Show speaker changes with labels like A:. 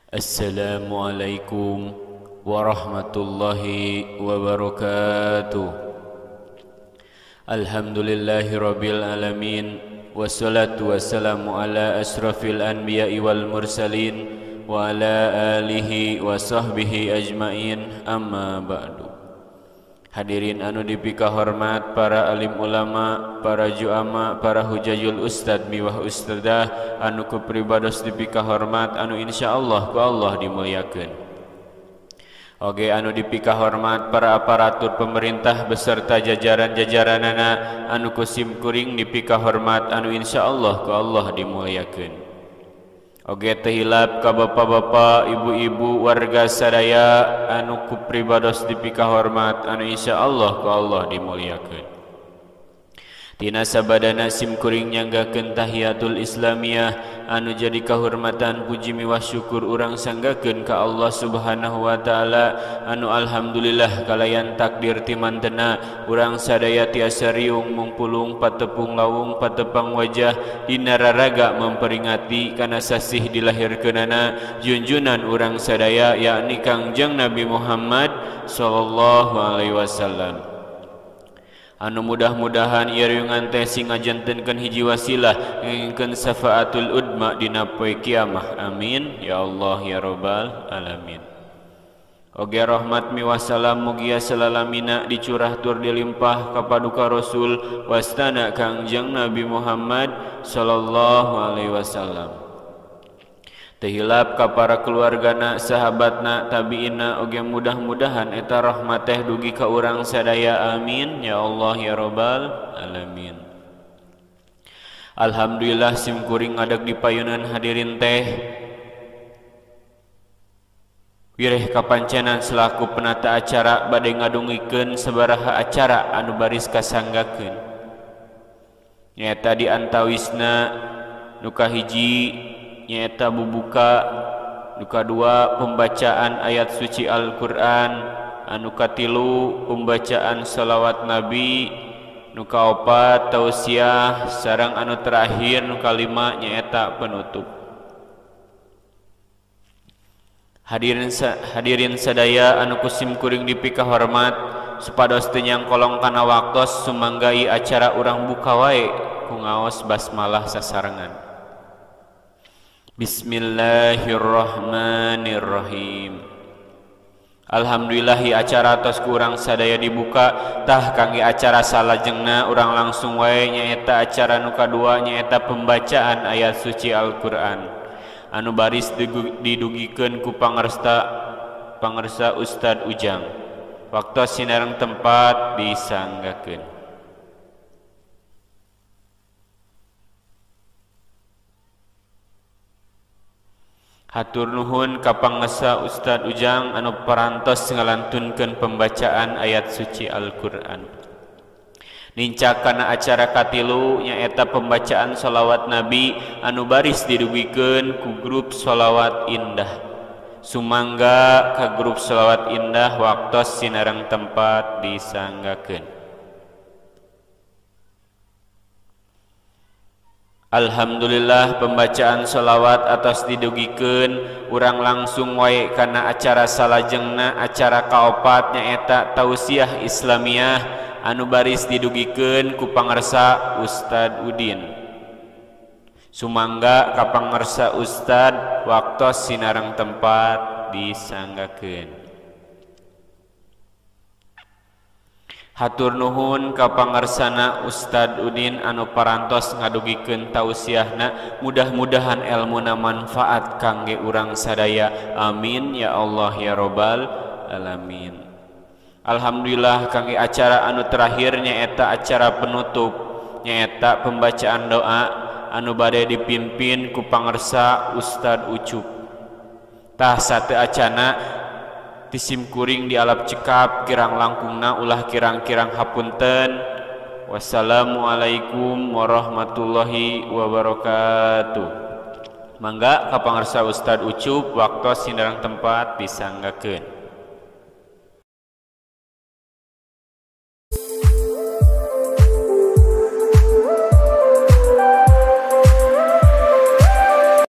A: Assalamualaikum warahmatullahi wabarakatuh. Alhamdulillahirabbil alamin, wassalatu wassalamu ala asrafil anbiya'i wal mursalin wa ala alihi wa sahbihi ajmain, amma ba'du. Hadirin anu dipika hormat para alim ulama, para juama, para hujajul ustad miwah ustadah anu ku pribados dipika hormat anu insyaallah ku Allah dimuliakeun. Oge anu dipika hormat para aparatur pemerintah beserta jajaran-jajaranana anu ku simkuring dipika hormat anu insyaallah ku Allah dimuliakeun. Oge teu hilap ka bapak-bapak, ibu-ibu, warga sadaya anu ku pribados dipika hormat anu insyaallah ku Allah dimuliakeun. Tina sabadana simkuring nyanggakeun tahiyatul islamiyah anu jadi kahormatan puji miwah syukur urang sanggakeun ka Allah Subhanahu wa taala anu alhamdulillah kalayan takdir timantena urang sadaya tiasa riung mungpulung patepung lawung patepang wajah dina raraga memperingati kana sasih dilahirkeunana junjunan urang sadaya yakni Kangjeng Nabi Muhammad sallallahu alaihi wasallam. Anu mudah-mudahan ieu riungan teh sing ngajantenkeun hiji wasilah ngengkeun syafaatul udma dina poe kiamah. Amin ya Allah ya rabbal alamin. Oge rahmat miwah salam mugia selalamina dicurah tur dilimpah ka paduka Rasul wastana Kangjeng Nabi Muhammad sallallahu alaihi wasallam. Teu hilap ka para keluargana, sahabatna, tabiina, oge mudah-mudahan eta rahmat teh dugi ka urang sadaya. Amin ya Allah ya rabbal alamin. Alhamdulillah simkuring ngadeg di payunan hadirin teh wireh kapancenan selaku penata acara bade ngadungikeun sabaraha acara anu baris kasanggakeun. Nyaeta di antawisna nu kahiji nyaeta bubuka, nu kadua pembacaan ayat suci Al-Qur'an, anu katilu pembacaan shalawat Nabi, nu kaopat tausiah, sareng anu terakhir nu kalima nyaeta penutup. Hadirin sadaya anu ku simkuring dipika hormat supados teu nyangkolong kana waktos sumanggai acara urang buka wae ku ngaos basmalah sasarengan. Bismillahirrahmanirrahim. Alhamdulillahi acara tos ku urang sadaya dibuka. Tah kangge acara salajengna urang langsung wae nyaeta acara nu kadua nyaeta pembacaan ayat suci Al-Qur'an anu baris didugikeun ku pangersa Ustad Ujang. Waktu sinareng tempat disanggakeun. Hatur nuhun ka pangesa Ustad Ujang anu parantos ngalantunkeun pembacaan ayat suci Al-Qur'an. Nincak kana acara katilu nyaeta pembacaan sholawat Nabi anu baris didugikeun ku grup Sholawat Indah. Sumangga ka grup Sholawat Indah waktos sinareng tempat disanggakeun. Alhamdulillah pembacaan sholawat atas didugikeun urang langsung wae kana acara salajengna acara kaopat nyaeta tausiah Islamiyah anu baris didugikeun ku pangersa Ustad Udin. Sumangga ka pangersa Ustad waktos sinareng tempat disanggakeun. Hatur nuhun ka pangersana Ustad Udin anu parantos ngadugikeun tausiahna, mudah-mudahan elmuna manfaat kangge urang sadaya. Amin ya Allah ya rabbal alamin. Alhamdulillah kangge acara anu terakhir nyaeta acara penutup nyaeta pembacaan doa anu bade dipimpin ku pangersa Ustad Ucup. Tah sate acana tisimkuring di alap cekap kirang langkungna ulah kirang-kirang hapunten. Wassalamualaikum warahmatullahi wabarakatuh. Mangga ka pangersa Ustad Ucup waktu sinareng tempat disanggakeun.